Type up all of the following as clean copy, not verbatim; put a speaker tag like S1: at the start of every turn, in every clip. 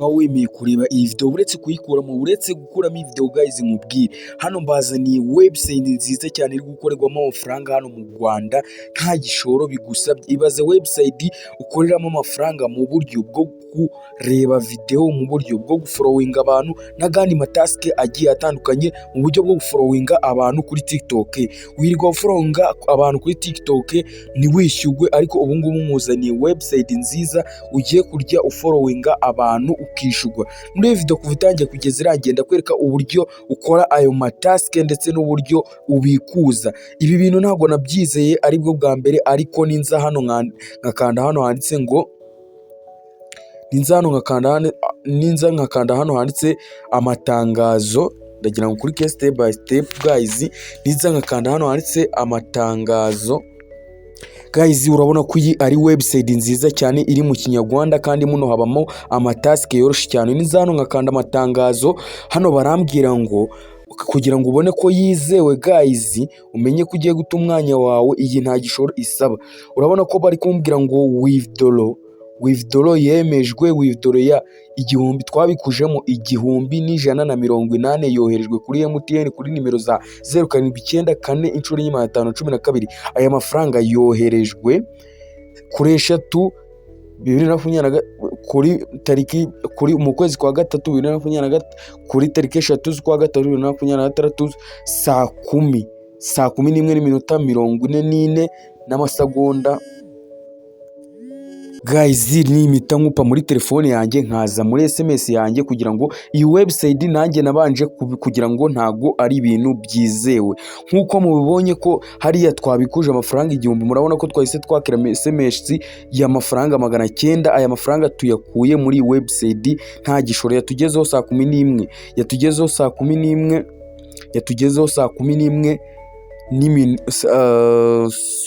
S1: Waba wemeye kureba iyi video, uretse kuyikuramo, uretse gukuramo iyi video, guys, nkubwire, hano mbazaniye website nziza cyane iri gukorerwamo amafaranga hano mu Rwanda nta gishoro bigusabye. Ibaze website ukoreramo amafaranga mu buryo bwo kureba video, mu buryo bwo gufollowinga abantu n'agandi matask agiye atandukanye, mu buryo bwo gufollowinga abantu kuri TikTok. Wirirwa ufollowinga abantu kuri TikTok ntiwishyurwe, ariko ubu ngubu nkuzaniye website nziza ugiye kurya ufollowinga abantu ukishyurwa. Muri iyi video, kuva itangiye kugeza irangiye, ndakwereka uburyo ukora ayo matask ndetse n'uburyo ubikuza. Ibi bintu ntabwo nabyizeye aribwo bwa mbere, ariko ninza hano nkakanda hano handitse ngo, ninza hano nkakanda hano, ninza nkakanda hano handitse amatangazo, ndagira ngo kuri step by step, guys. Ninza nkakanda hano handitse amatangazo, guys, urabona ko iyi ari website nziza cyane iri mu Kinyarwanda, kandi muno habamo amatask yoroshye cyane. Ninza hano nkakanda amatangazo, hano barambwira ngo kugira ngo ubone ko yizewe, guys, umenye ko ugiye guta umwanya wawe, iyi nta gishoro isaba. Urabona ko bari kumbwira ngo withdraw yemejwe, withdraw ya 1000 twabikujemo 1180 yoherejwe kuri MTN kuri nimero za 0794 inshuro enye 512. Aya mafaranga yoherejwe kuri 3 2020, kuri tariki, kuri mu kwezi kwa gatatu 2023, kuri tariki 3 z'ukwa gatatu 2026, saa 11 n'iminota 44 n'amasegonda. Guys, nimita nkupa muri telefone yanjye, nkaza muri SMS yanjye, kugira ngo iyi website nanjye nabanje kugira ngo ntago ari ibintu byizewe. Nk'uko mubibonye ko hariya twabikuje amafaranga 1000, murabona ko twahise twakira SMS y'amafaranga 900. Aya mafaranga tuyakuye muri iyi website nta gishoro. Yatugezeho saa 11, yatugezeho saa 11, yatugezeho saa 11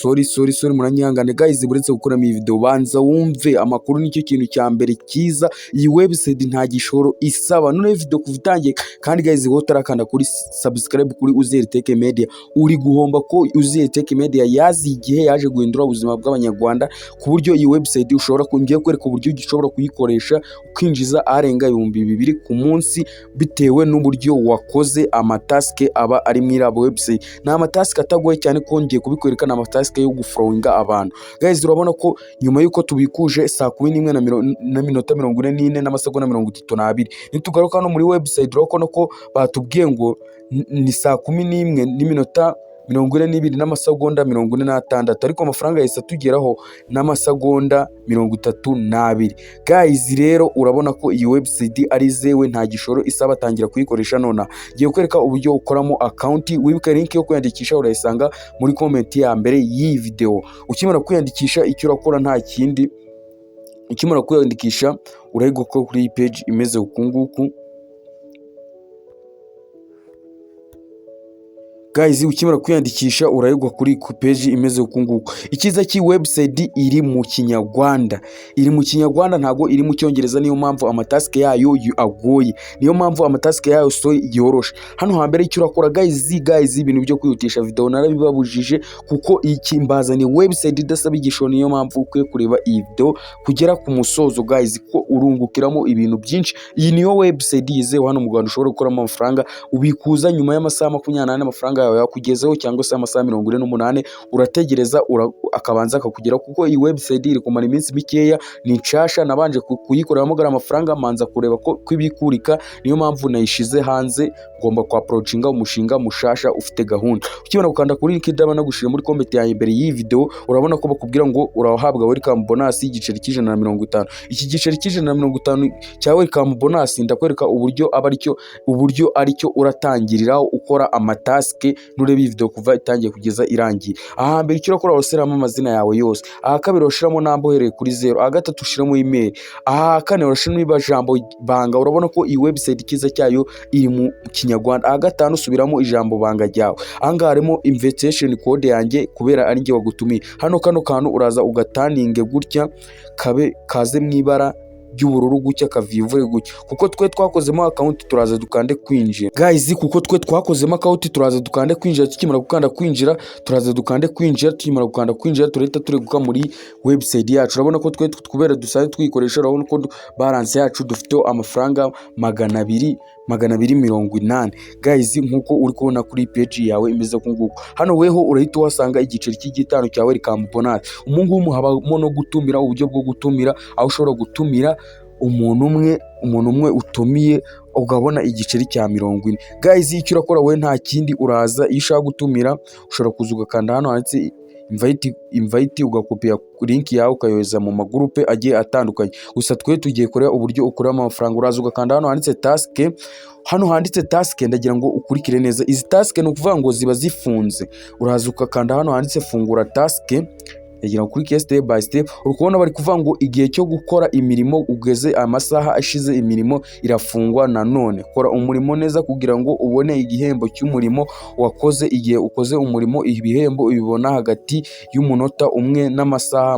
S1: sorry, sorry, sorry, muranyihangane, guys. Buretse gukuramo iyi video, banza wumve amakuru, nicyo kintu cya mbere cyiza. Iyi website nta gishoro isaba. None video kuva itangiye, kandi guys, wowe utarakanda kuri subscribe kuri Uziel Tech Media, uri guhomba, ko Uziel Tech Media yazi igihe yaje guhindura ubuzima bw'Abanyarwanda, ku buryo iyi website ushobora, ngiye kwereka uburyo ushobora kuyikoresha ukinjiza arenga 2000 ku munsi, bitewe n'uburyo wakoze amatask aba ari muri iriya website. Ni amatask atagoye cyane, ko ngiye kubikwereka. Ni amatask yo gufollowinga abantu. Guys, urabona ko nyuma y'uko tubikuje saa 11 na minota 44 n'amasegonda 32, nitugaruka hano muri website, urabona ko batubwiye ngo ni saa 11 n'iminota 42 n'amasegonda 46, ariko amafaranga yahise atugeraho n'amasegonda 32. Guys, rero urabona ko iyi website ari zewe, nta gishoro isaba. Tangira kuyikoresha nonaha. Ngiye kwereka uburyo ukoramo account. Wibuke, link yo kwiyandikisha urayisanga muri comment ya mbere y'iyi video. Ukimara kwiyandikisha, icyo urakora nta kindi, ukimara kwiyandikisha urahita kuri iyi page imeze uku nguku. Guys, ukimara kwiyandikisha urayigwa kuri page imeze uku nguku. Icyiza cy'iyi website, iri mu Kinyarwanda, iri mu Kinyarwanda, ntabwo iri mu Cyongereza. Niyo mpamvu amatask yayo agoye, niyo mpamvu amatask yayo so yoroshe. Hano hambere icyo urakora, guys, guys, ibintu byo kwihutisha video narabibabujije, kuko iki mbazaniye website idasaba igishoro. Niyo mpamvu ukwiye kureba iyi video kugera ku musozo, guys, ko urungukiramo ibintu byinshi. Iyi niyo website yizewe hano mu Rwanda ushobora gukuramo amafaranga. Ubikuza nyuma y'amasaha 24 amafaranga yawe yakugezeho, cyangwa se amasaha 48 urategereza akabanza akakugeraho, kuko iyi website iri kumara iminsi mikeya, ni nshasha. Nabanje kuyikoreramo gariya amafaranga, manza kureba ko ibikurika, niyo mpamvu nayishize hanze. Ngomba kwa approachinga umushinga mushasha ufite gahunda. Ukibona gukanda kuri link ndaba nagushije muri comment ya mbere y'iyi video, urabona ko bakubwira ngo urahabwa welcome bonus y'igiceri cy'150. Iki giceri cy'150 cya welcome bonus, ndakwereka uburyo aba aricyo, uburyo aricyo uratangiriraho ukora amatask. Nureba iyi video kuva itangiye kugeza irangiye. Aha hambere icyo urakora, urashyiramo amazina yawe yose. Aha kabiri urashyiramo namba uhereye kuri 0. Aha gatatu ushyiramo email. Aha kane urashyiramo ijambo banga. Urabona ko iyi website icyiza cyayo iri mu Kinyarwanda. Aha gatanu usubiramo ijambo banga ryawe. Aha ngaha harimo invitation code yanjye, kubera ari njye wagutumiye hano. Kano kantu uraza ugataninge gutya kabe kaze mu ibara. ry'ubururu gutya, kavivure gutya. Kuko twe twakozemo account, turaza dukande kwinjira. Guys, kuko twe twakozemo account, turaza dukande kwinjira. Tukimara gukanda kwinjira, turaza dukande kwinjira. Tukimara gukanda kwinjira, turahita tureguka muri website yacu. Urabona ko twe kubera dusanzwe tuyikoresha, urabona ko balance yacu dufiteho amafaranga 280, guys, nk'uko uri kubona kuri page yawe imeze uku nguku. Hano weho urahita uhasanga igiceri cy'igitanu cya welcome bonus. Umu ngumu habamo no gutumira, uburyo bwo gutumira, aho ushobora gutumira umuntu umwe. Umuntu umwe utumiye ukabona igiceri cya 40. Guys, icyo urakora wowe nta kindi, uraza, iyo ushaka gutumira ushobora kuza ugakanda hano handitse invite, invite, ugakopiya link yawe ukayohereza mu magurupe agiye atandukanye. Gusa twe tugiye kureba uburyo ukuramo amafaranga. Uraza ugakanda hano handitse task. Hano handitse task, ndagira ngo ukurikire neza. Izi task ni ukuvuga ngo ziba zifunze. Uraza ugakanda hano handitse fungura task. Ndagira ngo ukurikire step by step. Uri kubona bari kuvuga ngo igihe cyo gukora imirimo ugeze, amasaha ashize imirimo irafungwa. Nanone kora umurimo neza kugira ngo ubone igihembo cy'umurimo wakoze. Igihe ukoze umurimo, ibihembo ubibona hagati y'umunota umwe n'amasaha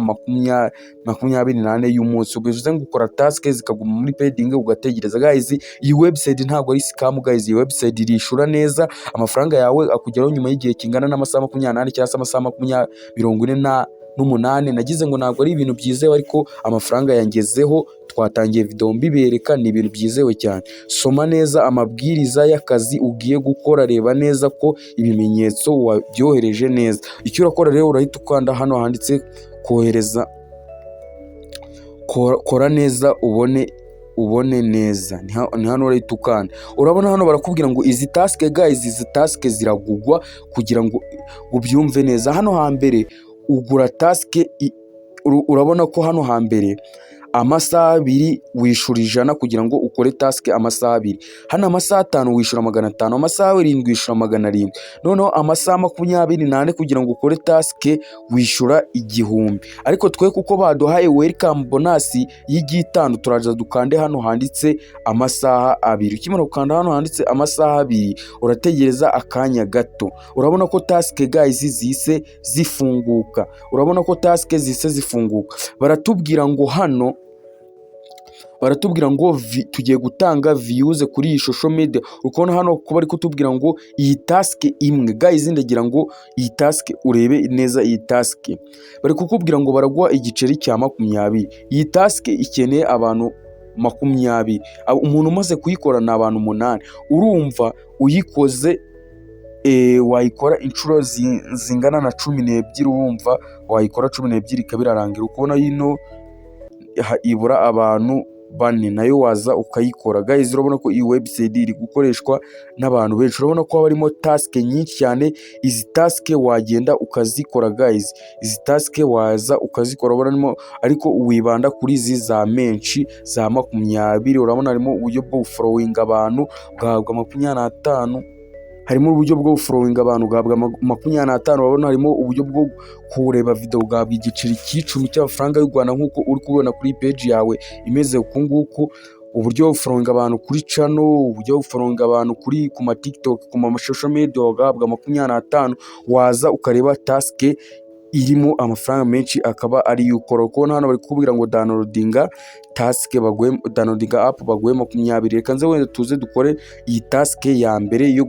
S1: 24 y'umunsi. Ubwo bivuze ngo ukora task zikaguma muri pending, ugategereza. Guys, iyi website ntabwo ari scam. Guys, iyi website irishura neza. Amafaranga yawe akugeraho nyuma y'igihe kingana n'amasaha 24 cyangwa se amasaha 48. Nagize ngo ntabwo ari ibintu byizewe, ariko amafaranga yangezeho. Twatangiye video mbibereka, ni ibintu byizewe cyane. Soma neza amabwiriza y'akazi ugiye gukora, reba neza ko ibimenyetso wabyohereje neza. Icyo urakora rero, urahita ukanda hano handitse kohereza. Kora neza ubone neza. Ni hano urahita ukanda. Urabona hano barakubwira ngo izi task, guys, izi task ziragugwa. Kugira ngo ubyumve neza, hano hambere ugura task, urabona ko hano hambere amasaha 2 wishura 100 kugira ngo ukore task amasaha 2. Hano amasaha 5 wishyura 500, amasaha 7 wishyura 700, noneho amasaha 24 kugira ngo ukore task wishyura 1000. Ariko twe kuko baduhaye welcome bonus y'igitanu, turaza dukande hano handitse amasaha 2. Ukimara gukanda hano handitse amasaha 2, urategereza akanya gato. Urabona ko task, guys, zise zifunguka. Urabona ko task zise zifunguka. Baratubwira ngo hano baratubwira ngo tugiye gutanga views kuri iyi social media. Uri kubona hano ko bari kutubwira ngo iyi task imwe, guys, ndagira ngo iyi task urebe neza. Iyi task bari kukubwira ngo baraguha igiceri cya 20. Iyi task ikeneye abantu 20. Umuntu umaze kuyikora ni abantu umunani. Urumva uyikoze, wayikora inshuro zingana na 12. Urumva wayikora 12 ikaba irarangira. Ukubona yino ibura abantu bane, nayo waza ukayikora. Guys, urabona ko iyi website iri gukoreshwa n'abantu benshi. Urabona ko haba harimo task nyinshi cyane. Izi task wagenda ukazikora. Guys, izi task waza ukazikora. Urabona harimo, ariko wibanda kuri izi za menshi za 20. Urabona harimo uburyo bwo gufollowinga abantu ugahabwa 25. Harimo uburyo bwo gufollowinga abantu ugahabwa 25. Urabona harimo uburyo bwo kureba video ugahabwa igiceri cy'icumi cy'amafaranga y'u Rwanda, nk'uko uri kubibona kuri page yawe imeze uku nguku. Uburyo bwo gufollowinga abantu kuri channel, uburyo bwo gufollowinga abantu kuri ku ma TikTok, ku ma social media, ugahabwa 25. Waza ukareba task irimo amafaranga menshi akaba ariyo ukora. Kubona hano bari kukubwira ngo downloadinga task baguhe, downloadinga app baguhe 20. Reka nze wenda tuze dukore iyi task ya mbere yo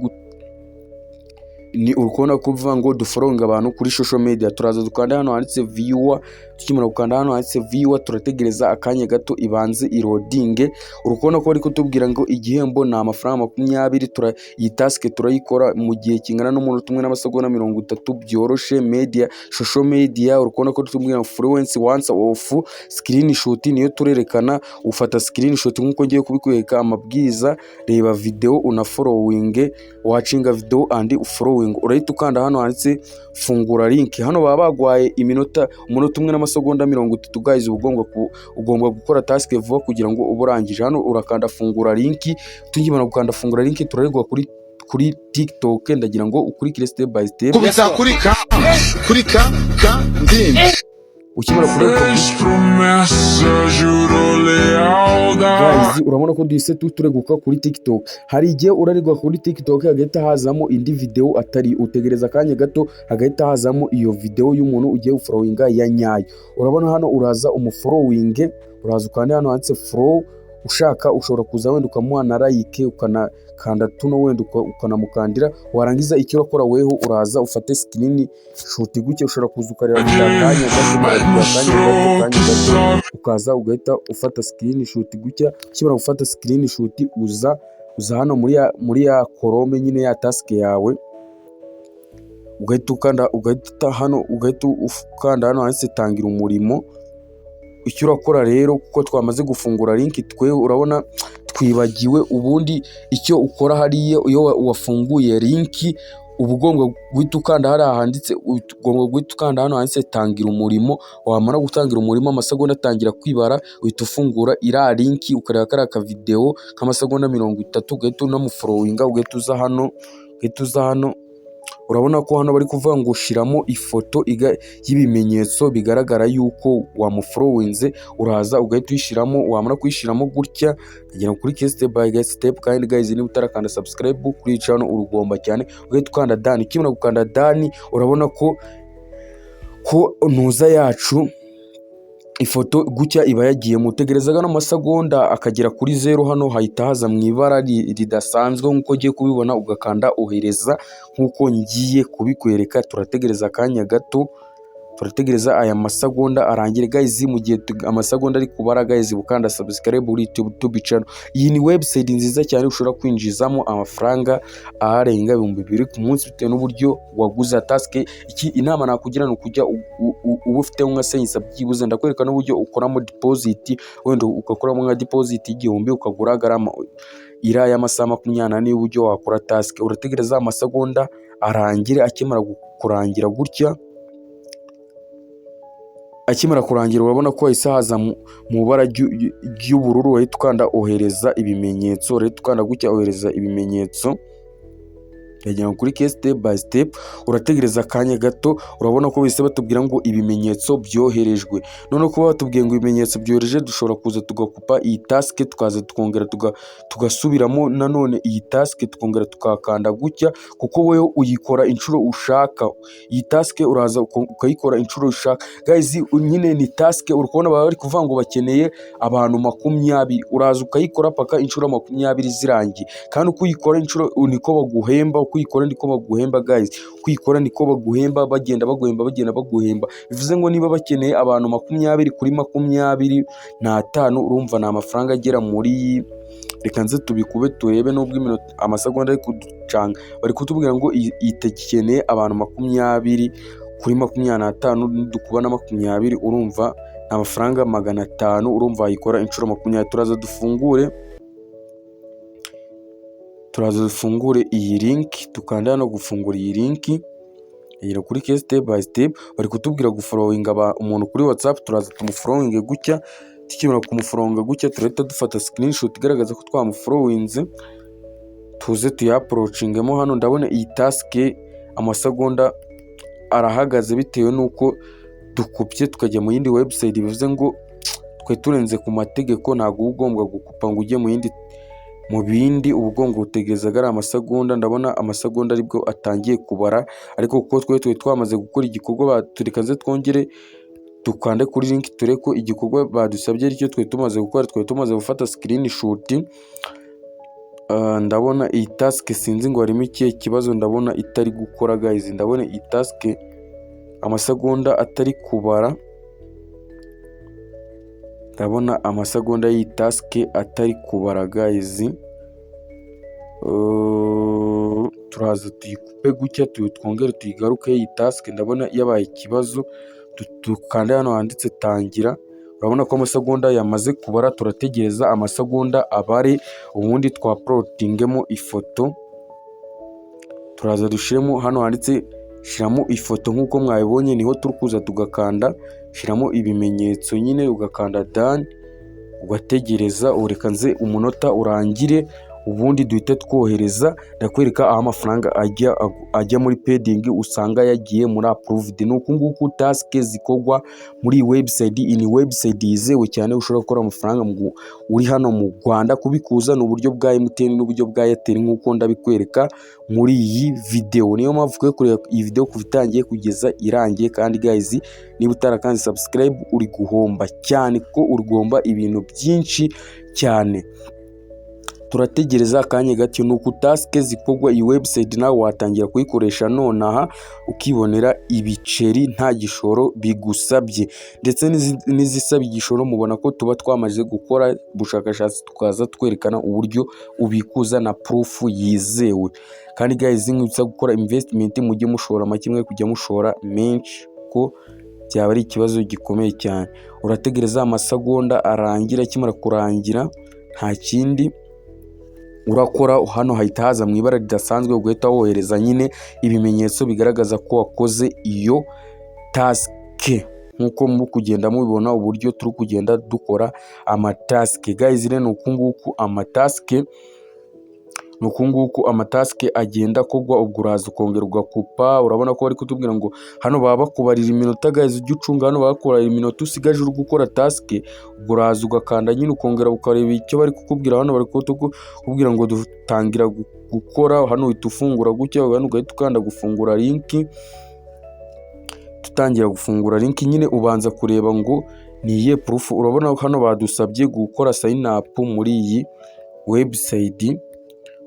S1: ni uri kubona ko uvuga ngo dufollowinga abantu kuri social media. Turaza dukanda hano handitse viewer. Tukimara gukanda hano handitse viewer, turategereza akanya gato ibanze iloadinge. Uri kubona ko bari kutubwira ngo igihembo ni amafaranga 20. Iyi task turayikora mu gihe kingana n'umunota umwe n'amasegonda 30, byoroshe. Media, social media, uri kubona ko tubwira ngo fluence once off screenshot, niyo turerekana. Ufata screenshot nk'uko ngiye kubikwereka amabwiriza. Reba video unafollowing, watchinga video and following. Urahita ukanda hano handitse fungura link. Hano baba bagwaye iminota, umunota umwe n'amasegonda 30. Guys, uba ugomba gukora task vuba kugira ngo ube urangije. Hano urakanda fungura link. Tukimara gukanda fungura link, turaregwa kuri TikTok. Ndagira ngo ukurikire step by step.
S2: Kubita kuri ka kuri ka ka ndimbi.
S1: Ukimara kureguka kuri
S2: Fez promessa, jurou lealdade.
S1: Guys, urabona ko duhise tureguka kuri TikTok. Hari igihe uraregwa kuri TikTok hagahita hazamo indi video atari, utegereza akanya gato hagahita hazamo iyo video y'umuntu ugiye gufollowinga ya nyayo. Urabona hano uraza umufollowinge, uraza ukanda hano handitse follow. Ushaka ushobora kuza wenda ukamuha na like, ukanakanda tuno wenda ukanamukandira. Warangiza icyo urakora weho, uraza ufate screen shot gutya. Ushobora kuza ukareba akanya gato, ukareba akanya gato, akanya gato, ukaza ugahita ufata screen shot gutya. Ukimara gufata screen shot, uza hano muri ya Chrome nyine ya task yawe, ugahita ukanda, ugahita hano, ugahita ukanda hano handitse tangira umurimo. Icyo urakora rero, kuko twamaze gufungura link twe, urabona twibagiwe. Ubundi icyo ukora hariya, iyo wafunguye link, uba ugomba guhita ukanda hariya handitse, ugomba guhita ukanda hano handitse tangira umurimo. Wamara gutangira umurimo, amasegonda atangira kwibara, uhita ufungura iriya link, ukareba kariya kavidewo k'amasegonda 30, ugahita unamufollowinga, ugahita uza hano, ugahita uza hano. Urabona ko hano bari kuvuga ngo shiramo ifoto y'ibimenyetso bigaragara yuko wamufollowinze. Uraza ugahita uyishyiramo. Wamara kuyishyiramo gutya, kugira ngo kuri step by step. Kandi guys, niba utarakanda subscribe kuri iyi channel, urugomba cyane. Ugahita ukanda done. Ukimara gukanda done, urabona ko ntuza yacu ifoto gutya iba yagiye. Mutegereza ano masegonda akagera kuri 0, hano hahita haza mu ibara ridasanzwe nk'uko ugiye kubibona, ugakanda ohereza nk'uko ngiye kubikwereka. Turategereza akanya gato, turategereza aya masegonda arangire. Guys, mu gihe amasegonda ari kubara, guys, ukanda subscribe kuri YouTube channel. Iyi ni website nziza cyane ushobora kwinjizamo amafaranga arenga 2000 ku munsi, bitewe n'uburyo waguze task. Iki inama nakugira ni ukujya uba ufite nka 500 byibuze. Ndakwereka n'uburyo ukoramo deposit, wenda ugakoramo nka deposit y'1000, ukagura garama iriya y'amasaha 24 y'uburyo wakora task. Urategereza amasegonda arangire. Akimara kurangira gutya, akimara kurangira, urabona ko hahise haza mu ibara ry'ubururu. Uhita ukanda ohereza ibimenyetso, urahita ukanda gutya ohereza ibimenyetso, ukagera kuri step by step. Urategereza akanya gato, urabona ko bahise batubwira ngo ibimenyetso byoherejwe. Noneho kuba batubwiye ngo ibimenyetso byohereje, dushobora kuza tugakupa iyi task, tukaza tukongera tugasubiramo nanone iyi task, tukongera tukakanda gutya, kuko wowe uyikora inshuro ushaka. Iyi task uraza ukayikora inshuro ushaka. Guys, nyine ni task uri kubona baba bari kuvuga ngo bakeneye abantu 20. Uraza ukayikora paka inshuro 20 zirangiye, kandi uko uyikora inshuro niko baguhemba, uko uyikora niko baguhemba. Guys, uko uyikora niko baguhemba, bagenda baguhemba, bagenda baguhemba. Bivuze ngo niba bakeneye abantu 20 kuri 25, urumva ni amafaranga agera muri, reka nze tubikube turebe, nubwo iminota amasegonda ari kuducanga. Bari kutubwira ngo ikeneye abantu 20 kuri 25. Nidukuba na 20, urumva ni amafaranga 500. Urumva wayikora inshuro 20. Turaza dufungure iyi link, dukanda hano gufungura iyi link, igera kuri step by step. Bari kutubwira gufollowinga umuntu kuri WhatsApp. Turaza tumufollowinge gutya. Tukimara kumufollowinga gutya, turahita dufata screenshot igaragaza ko twamufollowinze, tuze tuyauploadingemo hano. Ndabona iyi task amasegonda arahagaze bitewe n'uko dukupye tukajya mu yindi website. Bivuze ngo twe turenze ku mategeko. Ntabwo uba ugomba gukupa ngo ujye mu yindi, mu bindi uba ugomba gutegereza ari amasegonda. Ndabona amasegonda aribwo atangiye kubara, ariko kuko twe twari twamaze gukora igikorwa, tureka nze twongere dukande kuri link, turebe ko igikorwa badusabye aricyo twari tumaze gukora. Twari tumaze gufata screenshot. Ndabona iyi task sinzi ngo harimo ikihe kibazo, ndabona itari gukora. Guys, ndabona iyi task amasegonda atari kubara, ndabona amasegonda y'iyi task atari kubara. Guys, turaza tuyikupe gutya, twongere tuyigaruke. Iyi task ndabona yabaye ikibazo. Dukande hano handitse tangira. Urabona ko amasegonda yamaze kubara. Turategereza amasegonda abare, ubundi twauploadingemo ifoto. Turaza dushyiremo hano handitse shyiramo ifoto. Nk'uko mwabibonye, niho turi kuza tugakanda shyiramo ibimenyetso nyine, ugakanda done, ugategereza. Ureka nze umunota urangire. Ubundi duhite twohereza. Ndakwereka aho amafaranga ajya muri pending, usanga yagiye muri approved. Ni uku nguku task zikorwa muri iyi website. Iyi ni website yizewe cyane, ushobora gukora amafaranga uri hano mu Rwanda. Kubikuza ni uburyo bwa MTN n'uburyo bwa Airtel, nk'uko ndabikwereka muri iyi video. Niyo mpamvu ukwiye kureba iyi video kuva itangiye kugeza irangiye. Kandi guys, niba utarakanze subscribe, uri guhomba cyane, kuko uri guhomba ibintu byinshi cyane. Turategereza akanya gato. Ni uku task zikorwa. Iyi website nawe watangira kuyikoresha nonaha, ukibonera ibiceri nta gishoro bigusabye. Ndetse n'izisaba igishoro, mubona ko tuba twamaze gukora ubushakashatsi, tukaza twerekana uburyo ubikuza na proof yizewe. Kandi guys, nkwibutsa gukora investment, mujye mushora make, mwe kujya mushora menshi, ko byaba ari ikibazo gikomeye cyane. Urategereza amasegonda arangira. Akimara kurangira, nta kindi urakora. Hano hahita haza mu ibara ridasanzwe, ugahita wohereza nyine ibimenyetso bigaragaza ko wakoze iyo task, nk'uko muri kugenda mubibona uburyo turi kugenda dukora amatask. Guys, rero ni uku nguku amatask agenda akorwa. Ubwo uraza ukongera ugakupa. Urabona ko bari kutubwira ngo hano baba bakubarira iminota. Guys, ujye ucunga, hano baba bakubarira iminota usigaje uri gukora task. Ubwo uraza ugakanda nyine, ukongera ukareba icyo bari kukubwira. Hano bari kutubwira ngo dutangira gukora. Hano uhita ufungura gutya, hano ugahita ukanda gufungura link. Tutangira gufungura link nyine, ubanza kureba ngo ni iyihe proof. Urabona hano badusabye gukora sign up muri iyi website.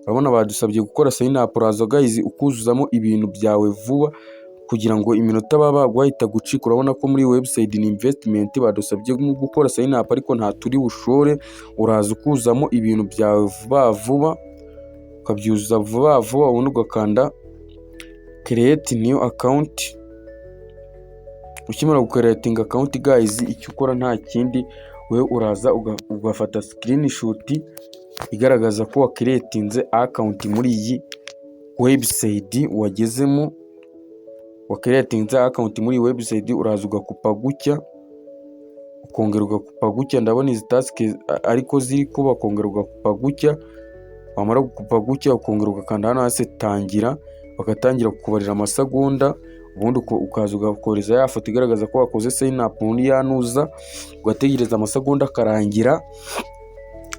S1: Urabona badusabye gukora sign up. Uraza guys, ukuzuzamo ibintu byawe vuba kugira ngo iminota baba baguhaye itagucika. Urabona ko muri website ni investment, badusabye gukora sign up, ariko nta turi bushore. Uraza ukuzamo ibintu byawe vuba vuba, ukabyuzuza vuba vuba, ubundi ugakanda create new account. Ukimara gucreatinga account guys, icyo ukora nta kindi, wowe uraza ugafata screenshot igaragaza ko wacreatinze account muri iyi website wagezemo. Wacreatinze account muri iyi website, uraza ugakupa gutya, ukongera ugakupa gutya. Ndabona izi task ariko ziri kuba. Ukongera ugakupa gutya. Wamara gukupa gutya, ukongera ugakanda hano hasi tangira, bagatangira kukubarira amasegonda. Ubundi ukaza ugakohereza ya foto igaragaza ko wakoze sign up muri ya nuza, ugategereza amasegonda akarangira,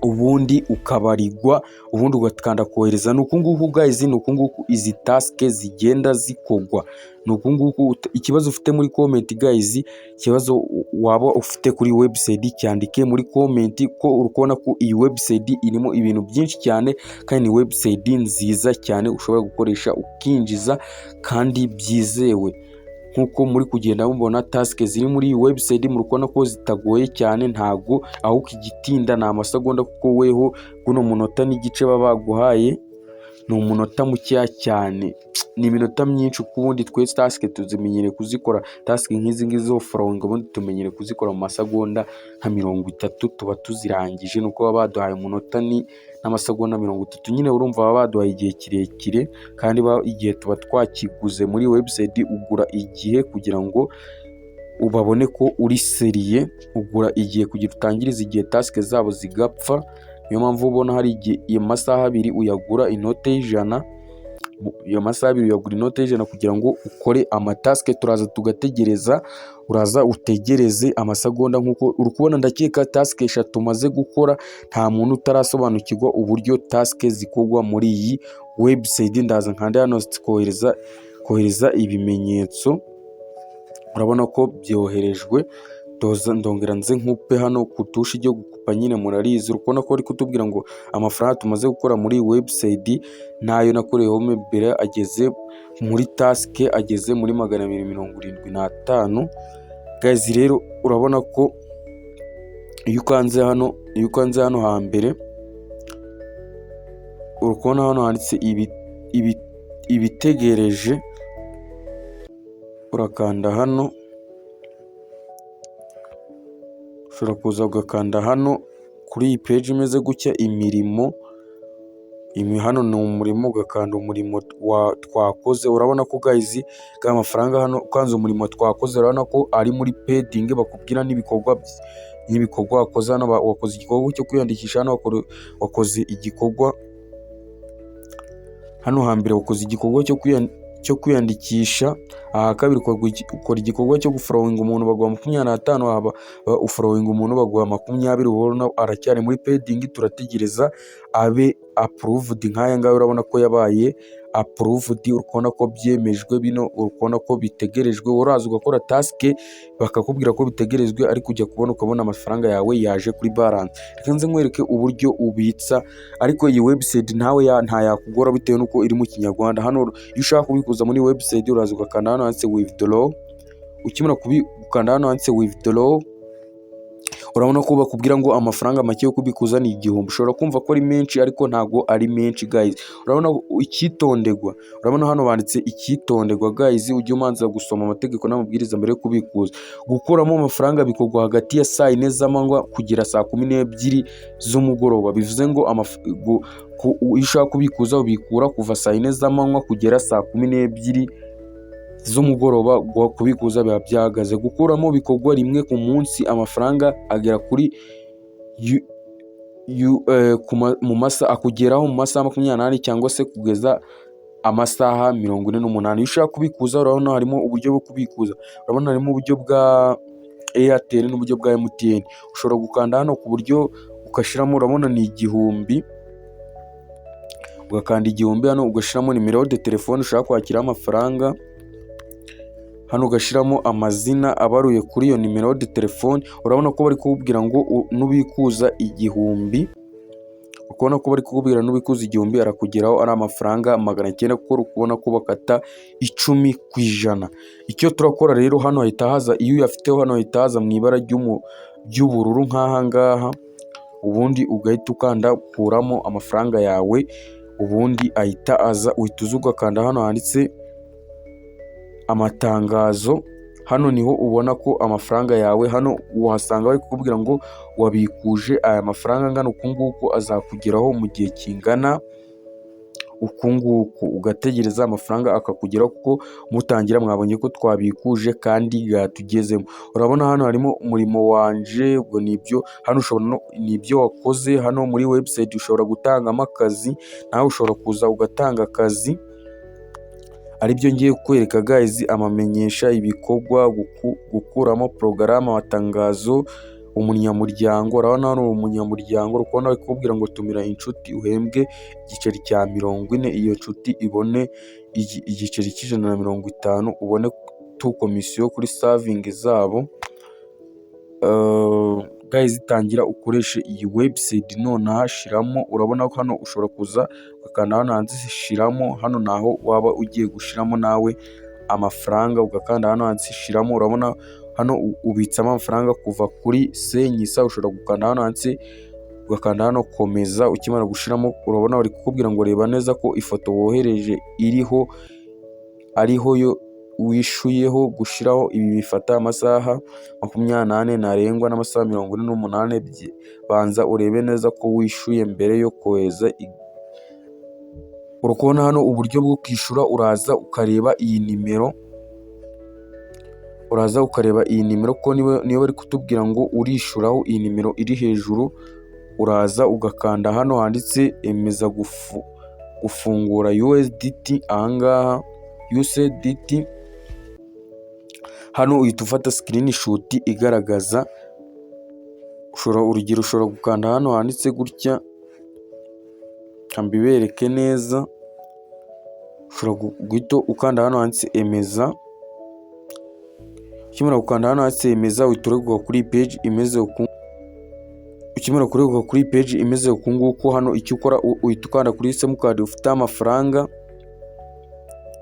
S1: ubundi ukabarirwa, ubundi ugakanda kohereza. Ni uku nguku guys, ni uku nguku izi task zigenda zikorwa, ni uku nguku. Ikibazo ufite muri comment guys, ikibazo waba ufite kuri website cyandike muri comment, ko uri kubona ko iyi website irimo ibintu byinshi cyane, kandi ni website nziza cyane ushobora gukoresha ukinjiza kandi byizewe. Nk'uko muri kugenda mubona task ziri muri iyi website, muri kubona ko zitagoye cyane. Ntago aho ukigitinda ni amasegonda, kuko weho guno munota n'igice baba baguhaye ni umunota mukeya cyane, ni iminota myinshi, kuko ubundi twese task tuzimenyereye kuzikora. Task nk'izi ngizi zo following, ubundi tumenyereye kuzikora mu masegonda nka 30 tuba tuzirangije. Nuko baba baduhaye umunota ni n'amasegonda 30 nyine, urumva baba baduhaye igihe kirekire, kandi igihe tuba twakiguze muri website. Ugura igihe kugira ngo ubabone ko uri sérieux, ugura igihe kugira utangirize igihe task zabo zigapfa. Niyo mpamvu ubona hari igihe iyo masaha 2 uyagura inote y'ijana, iyo masaha 2 uyagura inote y'ijana kugira ngo ukore amatask. Turaza tugategereza, uraza utegereze amasegonda nk'uko uri kubona. Ndakeka task 3 umaze gukora, nta muntu utarasobanukirwa uburyo task zikorwa muri iyi website. Ndaza nkanda hano kohereza ibimenyetso. Urabona ko byoherejwe. Ndongera nze nkupe hano ku tushi ryo gukupa nyine, murarizi. Uri kubona ko bari kutubwira ngo amafaranga tumaze gukora muri iyi website n'ayo nakoreyeho mbere ageze muri task, ageze muri 275. Guys, rero urabona ko iyo ukanze hano hambere, uri kubona hano handitse ibitegereje. Urakanda hano, ushobora kuza ugakanda hano kuri iyi peji imeze gutya, imirimo. Hano ni umurimo, ugakanda umurimo twakoze. Urabona ko guys, aya mafaranga hano ukanze umurimo twakoze, urabona ko ari muri pending. Bakubwira n'ibikorwa wakoze. Hano wakoze igikorwa cyo kwiyandikisha, hano wakoze igikorwa Hano hambere wakoze igikorwa cyo kwiyandikisha, aha kabiri ukora igikorwa cyo gufollowinga umuntu baguha 25, haba ufollowinga umuntu baguha 20. Ubona aracyari muri pending, turategereza abe approved. Nk'aya ngaya urabona ko yabaye approved, uri kubona ko byemejwe bino, uri kubona ko bitegerejwe. Uraza ugakora task bakakubwira ko bitegerejwe, ariko ujya kubona ukabona amafaranga yawe yaje kuri balance. Reka nze nkwereke uburyo ubitsa, ariko iyi website ntawe ntayakugora bitewe n'uko iri mu Kinyarwanda. Hano iyo ushaka kubikuza muri website, uraza ugakanda hano handitse "withdraw". Ukimara gukanda hano handitse "withdraw", urabona ko bakubwira ngo amafaranga make yo kubikuza ni 1000. Ushobora kumva ko ari menshi, ariko ntago ari menshi, guys. Urabona icyitonderwa, urabona hano banditse "icyitonderwa". Guys, ujye umanza gusoma amategeko n'amabwiriza mbere yo kubikuza. Gukuramo amafaranga bikorwa hagati ya saa 4 z'amanywa kugera saa 12 z'umugoroba. Bivuze ngo iyo ushaka kubikuza, ubikura kuva saa 4 z'amanywa kugera saa 12 z'umugoroba. Kubikuza biba byahagaze. Gukuramo bikorwa rimwe ku munsi. Amafaranga agera kuri mu masaha akugeraho mu masaha 24 cyangwa se kugeza amasaha 48. Iyo ushaka kubikuza, urabona harimo uburyo bwo kubikuza, urabona harimo uburyo bwa Airtel n'uburyo bwa MTN. Ushobora gukanda hano ku buryo ugashyiramo, urabona ni 1000, ugakanda 1000 hano, ugashyiramo numéro de téléphone ushaka kwakiraho amafaranga, hano ugashyiramo amazina abaruye kuri iyo numéro de téléphone. Urabona ko bari kukubwira ngo nubikuza 1000, ukabona ko bari kukubwira nubikuza 1000 arakugeraho ari amafaranga 900, kuko uri kubona ko bakata 10%. Icyo turakora rero, hano hahita haza, iyo uyafiteho hano hahita haza mu ibara ry'ubururu nk'aha ngaha, ubundi ugahita ukanda "kuramo amafaranga yawe", ubundi ahita aza. Uhita uza ugakanda hano handitse "amatangazo". Hano niho ubona ko amafaranga yawe, hano uhasanga bari kukubwira ngo wabikuje aya mafaranga angana uku nguku, azakugeraho mu gihe kingana uku nguku, ugategereza amafaranga akakugeraho, kuko mutangira mwabonye ko twabikuje kandi yatugezemo. Urabona hano harimo umurimo wanje, ubwo ni ibyo hano ushobora no, ni ibyo wakoze hano muri website. Ushobora gutangamo akazi, nawe ushobora kuza ugatanga akazi, aribyo ngiye kukwereka, guys. Amamenyesha, ibikorwa, gukuramo, porogaramu, amatangazo, umunyamuryango. Urabona hano umunyamuryango, uri kubona bari kukubwira ngo tumira inshuti uhembwe igiceri cya 40, iyo nshuti ibone igiceri cy'150, ubone tu komisiyo kuri saving zabo. Guys, tangira ukoreshe iyi website nonaha, shiramo. Urabona ko hano ushobora kuza ugakanda hano handitse "shiramo". Hano naho waba ugiye gushiramo nawe amafaranga, ugakanda hano handitse "shiramo". Urabona hano ubitsamo amafaranga kuva kuri senyisa. Ushobora gukanda hano handitse, ugakanda hano "komeza". Ukimara gushiramo, urabona bari kukubwira ngo reba neza ko ifoto wohereje iriho ariho yo wishyuyeho. Gushyiraho ibi bifata amasaha 24 ntarengwa n'amasaha 48. Banza urebe neza ko wishyuye mbere yo kohereza. Uri kubona hano uburyo bwo kwishyura, uraza ukareba iyi nimero, uraza ukareba iyi nimero ko niyo bari kutubwira ngo urishyuraho, iyi nimero iri hejuru. Uraza ugakanda hano handitse "emeza gufungura USDT", ahangaha USDT. Hano uhita ufata screenshot igaragaza, ushobora, urugero, ushobora gukanda hano handitse gutya, mbibereke neza. Ushobora guhita ukanda hano handitse "emeza". Ukimara gukanda hano handitse "emeza", uhita ureguka kuri iyi page imeze uku. Ukimara kureguka kuri iyi page imeze uku nguku, hano icyo ukora, uhita ukanda kuri simukadi ufiteho amafaranga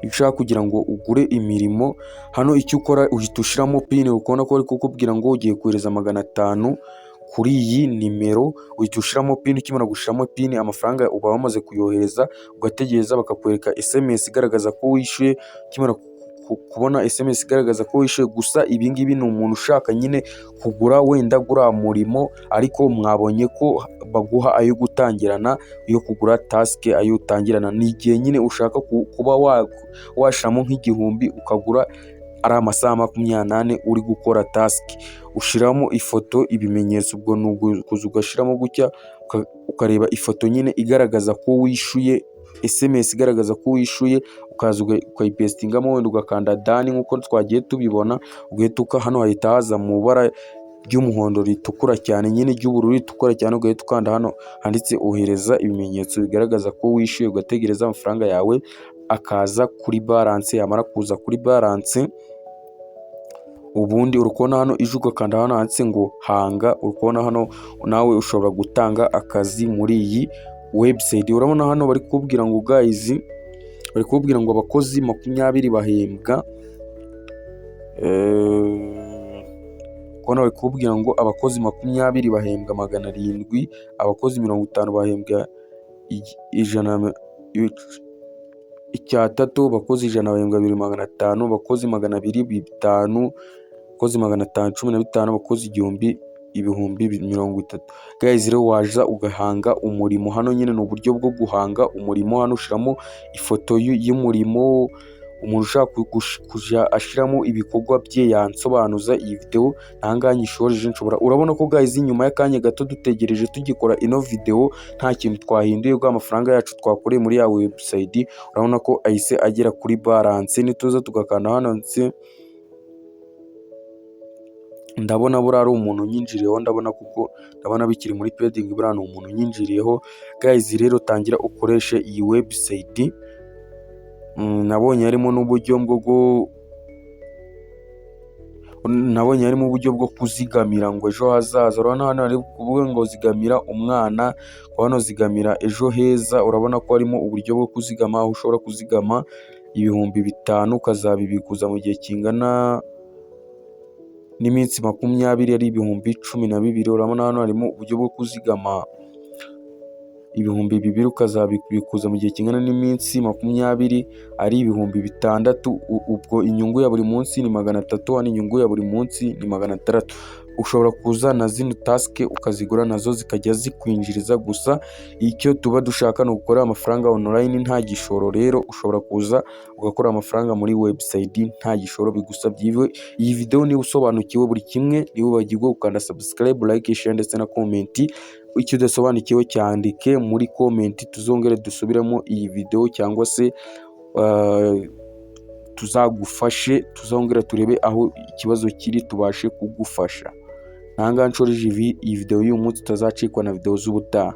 S1: ushaka kugira ngo ugure imirimo. Hano icyo ukora, uhita ushyiramo PIN. Ukabona ko bari kukubwira ngo ugiye kohereza 500 kuri iyi nimero, uhita ushyiramo PIN. Ukimara gushyiramo PIN, amafaranga uba wamaze kuyohereza, ugategereza bakakwereka SMS igaragaza ko wishyuye. Ukimara kubona SMS igaragaza ko wishyuye, gusa ibi ngibi ni umuntu ushaka nyine kugura wenda guriya murimo, ariko mwabonye ko baguha ayo gutangirana, yo kugura task. Ayo utangirana ni igihe nyine ushaka kuba washyiramo nk'igihumbi ukagura ari amasaha 24 uri gukora task. Ushyiramo ifoto, ibimenyetso, ubwo ni ukuza ugashyiramo gutya, ukareba ifoto nyine igaragaza ko wishyuye, SMS igaragaza ko wishyuye, ukaza ukayipastingamo, wenda ugakanda done nk'uko twagiye tubibona, ugahita uka hano hahita haza mu ibara ry'umuhondo ritukura cyane nyine, ry'ubururu ritukura cyane, ugahita ukanda hano handitse "ohereza ibimenyetso bigaragaza ko wishyuye", ugategereza amafaranga yawe akaza kuri balance. Yamara kuza kuri balance, ubundi uri kubona hano ije, ugakanda hano handitse ngo "hanga". Uri kubona hano nawe ushobora gutanga akazi muri iyi website. Urabona hano bari kukubwira ngo, guys, bari kukubwira ngo abakozi 20 bahembwa, kubona bari kukubwira ngo abakozi 20 bahembwa 700, abakozi 50 bahembwa ijana icyatatu, abakozi 100 bahembwa 2,500, abakozi 200 bitanu, abakozi 500 15, abakozi 1000 30,000. Guys, rero waza ugahanga umurimo hano nyine, ni uburyo bwo guhanga umurimo. Hano ushyiramo ifoto y'umurimo. Umuntu ushaka kujya ashyiramo ibikorwa bye yansobanuza. Iyi videwo ntahangaha nyishoreje. Nshobora, urabona ko guys, nyuma y'akanya gato dutegereje tugikora ino videwo, nta kintu twahinduye, bwa amafaranga yacu twakoreye muri ya website, urabona ko ahise agera kuri balance. Nituza tugakanda hano ndetse ndabona buriya ari umuntu unyinjiriyeho, ndabona kuko ndabona bikiri muri pending, buriya ni umuntu unyinjiriyeho. Guys, rero tangira ukoreshe iyi website. Nabonye harimo n'uburyo bwo nabonye harimo uburyo bwo kuzigamira ngo ejo hazaza. Urabona hano hari kuvuga ngo zigamira umwana, hano zigamira ejo heza. Urabona ko harimo uburyo bwo kuzigama, aho ushobora kuzigama 5000 ukazabibikuza mu gihe kingana n'iminsi 20, ari 12,000. Urabona hano harimo uburyo bwo kuzigama 2000 ukazabikuza mu gihe kingana n'iminsi 20, ari 6000. Ubwo inyungu ya buri munsi ni 300, hano inyungu ya buri munsi ni 600. Ushobora kuza na zino task ukazigura, nazo zikajya zikwinjiriza. Gusa icyo tuba dushaka ni ugukora amafaranga online nta gishoro. Rero ushobora kuza ugakora amafaranga muri website nta gishoro bigusabye. Iyi video niba usobanukiwe buri kimwe, ntiwibagirwe gukanda subscribe, like, share ndetse na comment. Icyo udasobanukiwe cyandike muri comment, tuzongere dusubiremo iyi video cyangwa se tuzagufashe, tuzongere turebe aho ikibazo kiri tubashe kugufasha. Ahangaha nshoreje iyi video y'uyu munsi, utazacikwa na video z'ubutaha.